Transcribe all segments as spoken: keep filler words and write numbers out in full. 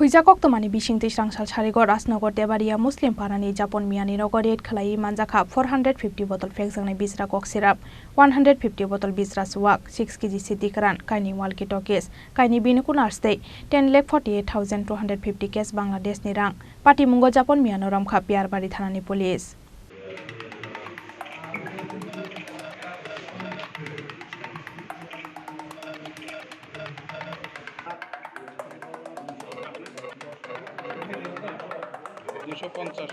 Huijak koktwmani bisingtwi Srangsal Sarigo Rajnagar Tebaria Muslim Parani Japon Miyani nogo raid khlaiwi manjakha four hundred fifty bottle phekjaknai bijra kok sirap, one hundred fifty bottle bijra chuwak, six K G sidi kwran, kainwi walkie talkies, kainwi binoculars tei ten lakh forty eight thousand two hundred fifty cash Bangladeshni rang. Patimungo Japon Miyano romkha Piyarbari thanani police. দুশো পঞ্চাশ।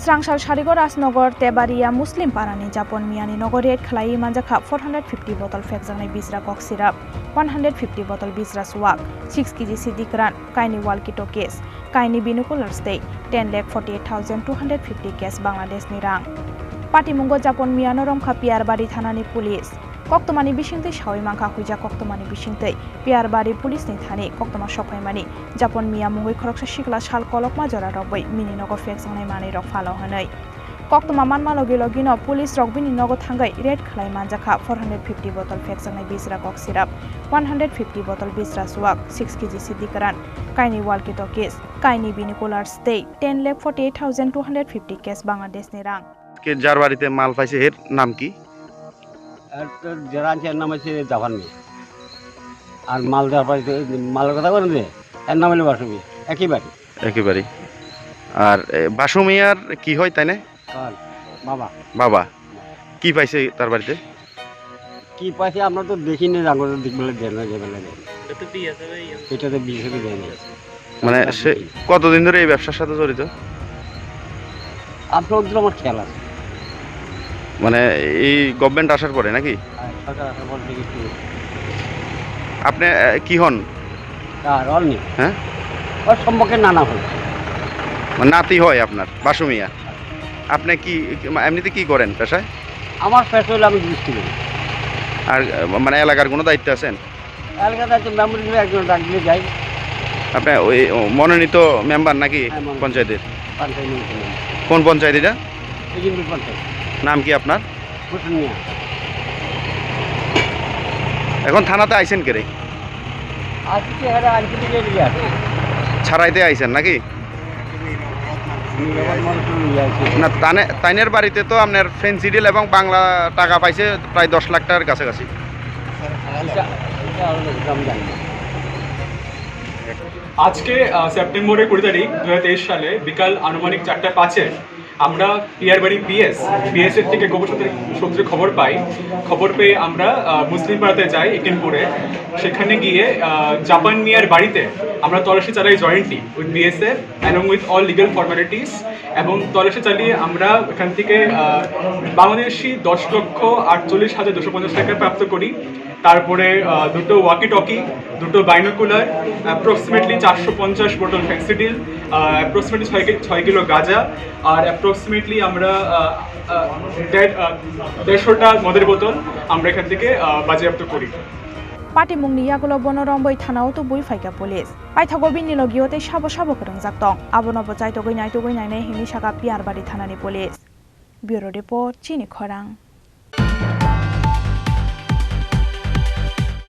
Srangsal Sarigo Rajnagar Tebaria Muslim Parani Japon Miyani nogo raid khlaiwi manjakha four hundred fifty bottle phekjaknai bijra kok sirap, one hundred fifty bottle bijra chuwak, six K G sidi kwran, kainwi walkie talkies, kainwi binoculars tei ten lakh forty eight thousand two hundred fifty cash Bangladeshni rang. Patimungo Japon Miyano romkha Piyarbari thanani police. Koktwmani bisingtwi sawi mankha huijak koktwmani bisingtwi Piyarbari police ni thani koktwma sokphaimani Japon Miya mungwi khoroksa sikla sal kolokma jora rogwi mini nogo phekjaknai manwi rok phalo hwnwi. Koktwma manma logi logino police rok bini nogo thangwi raid khlai manjakha four hundred fifty bottle phekjaknai bijra kok sirap, one hundred fifty bottle bijra chuwak, six K G sidi kwran, kainwi walkie talkies, kainwi binoculars tei ten lakh forty eight thousand two hundred fifty cash Bangladeshni rang. কে যার বাড়িতে মাল পাইছে এর নাম কি? এর তো যারা আনছে এর নাম হচ্ছে জাপান মিয়া। আর মাল যার বাড়িতে, মালের কথা বলেন যে, এর নাম হলো বাসু মিয়া, একই বাড়ি। একই বাড়ি। আর, এ, বাসু মিয়ার কি হয় তাই না? কার? বাবা। বাবা। কি পাইছে তার বাড়িতে? কি পাইছে আমরা তো দেখি না, জানো তো দেখবলে দেন না, যাবে না দেন। এটা তো বিয়ে আছে ভাই। এটা তো বিয়ে সাথে দেয় না। মানে আমরা সে দেখি। কতদিন ধরে এই ব্যবসার সাথে জড়িত? আপনার ওদের আমার খেয়াল আছে। মানে এই গভর্নমেন্ট আসার পরে নাকি? হ্যাঁ, সরকার আসার পর থেকে একটু আপনি, আহ, কি হন? আর অল নেই। হ্যাঁ? ওর সম্পর্কে নানা হল। মানে নাতি হয় আপনার, বাসু মিয়া। আপনি কি, কি, মা-, এমনিতে কি করেন পেশায়? আমার পেশা হলো আমি বিক্রি করি। আর, আহ, মানে এলাকার কোনো দায়িত্বে আছেন? এলাকার দায়িত্ব মেম্বার হিসেবে একজন ডাক দিলে যাই। আপনি ওই, ও, মনোনীত মেম্বার নাকি হ্যাঁ, মনোনীত। পঞ্চায়েতের? পঞ্চায়েত মনোনীত মেম্বার। কোন পঞ্চায়েত এটা? এই যে পঞ্চায়েত। নাম কি আপনার? হোসেন মিয়া। এখন থানাতে আইছেন কে রে? আজকে এরা আনতে দিয়ে দিয়ে আছে। ছাড়াইতে আইছেন নাকি? নিরাপদ মানুষ নিয়ে আসে। না, তানে-, তাইনের বাড়িতে তো আপনার ফেন্সিডিল এবং বাংলা টাকা পাইছে প্রায় দশ লাখ টাকার কাছাকাছি। এটা, এটা আমরা জানি না। আজকে, আহ, সেপ্টেম্বরের কুড়ি তারিখ দুই হাজার তেইশ সালে বিকাল আনুমানিক চারটা পাঁচে আমরা পিয়ারবাড়ি পিএস, পিএস এর থেকে গোপন সূত্রে, সূত্রে খবর পাই। খবর পেয়ে আমরা, আহ, মুসলিম পাড়াতে যাই একিমপুরে। সেখানে গিয়ে, আহ, জাপান মিয়ার বাড়িতে আমরা তল্লাশি চালাই jointly with BSF along with all legal formalities। এবং তল্লাশি চালিয়ে আমরা এখান থেকে, আহ, বাংলাদেশি দশ লক্ষ আটচল্লিশ হাজার দুশো পঞ্চাশ টাকা প্রাপ্ত করি। তারপরে, আহ, দুটো ওয়াকি টকি, দুটো বাইনোকুলার, অ্যাপ্রক্সিমেটলি চারশো পঞ্চাশ বোতল ফেন্সিডিল, আহ, অ্যাপ্রক্সিমেটলি ছয় কি-, ছয় কিলো গাঁজা, আর অ্যাপ্রক্সিমেটলি আমরা, আহ, আহ, দেড়, আহ, দেড়শোটা মদের বোতল আমরা এখান থেকে, আহ, বাজেয়াপ্ত করি। Patimungni yagulo bono romwi thanao tubui phaikha police. Paithago bini logio tei sabo sabo kwrwngjak tong. Abono bo chaitogwi naitugwi nainai hinwi sakha Piyarbari thanani police. Bureau Report, Chini Khorang.